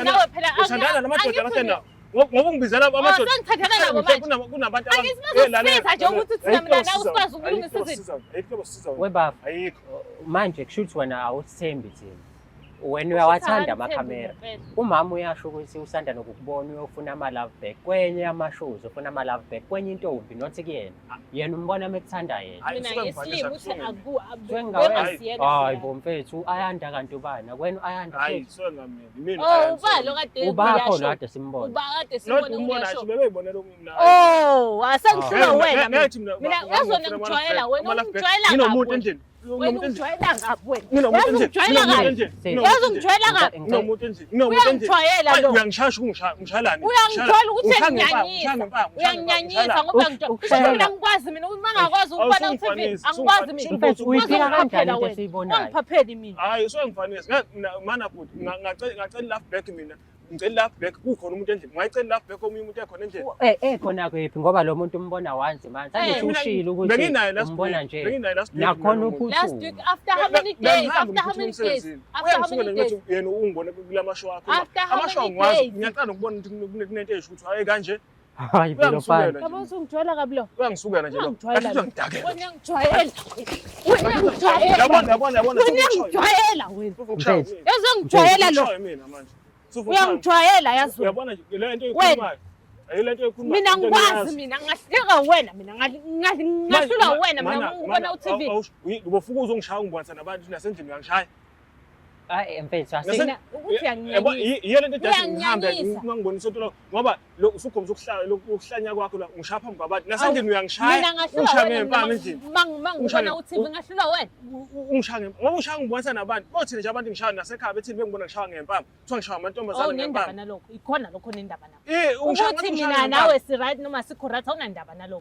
nawe phela Uthandana namadoda angithi abahleli nawo. Ngoba ungibizela amadoda. Oh, sengithandana nabo manje. Kunabantu Angithi bazosisiza nje ukuthi thina mina nawe sikwazi ukulungisa izinto. Ayikho siza. Webaba, Ayikho. manje kusho ukuthi wena awusithembi thina. Wena uyawathanda amakhamera. Umama uyasho ukuthi usanda nokukubona uyofuna ama-love back kwenye ama-shows, ufuna ama-love back kwenye intombi, not kuyena. Yena umbona mekuthanda yena. Hayi, Mina suke ngesilima ngibhalisa, ukuthi suke aku Suke ngingawenza. bengasiyena. Hayi bo mfethu, ayanda kanti ubana wena ayanda Hayi, mfethu. suke ngamina. Mina. Oh, uba lo kade Ubapho uyasho. lo kade simbona. Uba kade Not simbona umbona uyasho. nje bebeyibonela mina. Oh, asengihlula Ngeke- wena. ngeke thi mina Mina uyazona ngijwayela wena, ungijwayela Nginomuntu kabi. endlini. Wena ungijwayela kabi wena. Nginomuntu Yazi endlini. ungijwayela Nginomuntu kabi. endlini. Yazi ungijwayela kabi. Nginomuntu endlini. Nginomuntu endlini. Uyangijwayela lo. Uyangishaya ungishaya ngishalani. Uyangijwayela ukuthi uyanginyanyisa. Uyanginyanyisa ngoba uyangijwayela. Kusho mina angikwazi mina uma ngakwazi ukubona ku-TV angikwazi mina. Mfethu, uyiphika kanjani Uzongiphaphela into wena. esiyibonayo? Ungiphapheli mina. Hayi, usuyangifanisa. Ngeke mina mana futhi ngacela ngacela love back mina. Ngicela love back kukhona umuntu endlini. Ngayicela love back omunye umuntu ekhona endlini. Eh, ekhona kwephi ngoba lo muntu umbona once manje. Angithi Mina ushilo ukuthi benginaye last umbona week. nje. Benginaye last week. Nakhona mina nomuntu. Last week after how many days? After how many days? After how many days? Yena ungibone kula mashow akho. After how Amashow many ngiwazi. days? Ngiyaqala ukubona ukuthi kunento esho ukuthi hayi kanje. Hayi bo Uyangisukela mfana. nje. Yabo usungijwayela kabi lo. Uyangisukela nje lo. Uyangijwayela Kahle lo. uyangidakela. Wena uyangijwayela. Wena uyangijwayela. Yabona yabona yabona. Wena uyangijwayela wena. Mfethu. Yazi uyangijwayela lo. Usufuna mina manje. Usufuna ukushaya. Uyangijwayela yazi wena. Uyabona nje le nto oyikhulumayo. Ayi le nto oyikhulumayo. Mina into ngikwazi engiyazi. mina ngahleka wena mina ngahlula wena mina ngibona u-TV. Ubofuka uzongishaya ungibonisa nabantu nasendlini uyangishaya. Hayi mfethu Mina ukuthi Yabo uyanginyanyisa. yiyo lento edala ngihambe Uyanginyanyisa. ungangibonisa into lo ngoba lo usukhombisa ukuhlala ukuhlanya kwakho la ungishaya phambi kwabantu nasendlini uyangishaya Mina ngahlula ungishaya wena ngempama endlini. mina ngibona u-TV ngahlula wena. Ungishaya ngoba ungishaya ngibonisa nabantu bothini nje abantu ngishaya nasekhaya bethini bengibona ngishaya ngempama kuthiwa ngishaya Oh amantombazane nendaba ngempama. nalokho. Ikhona lokho nendaba nakho. Eh ungishaya Ukuthi ungishaya mina ngempama. nawe si right noma sikho right awunandaba nalokho.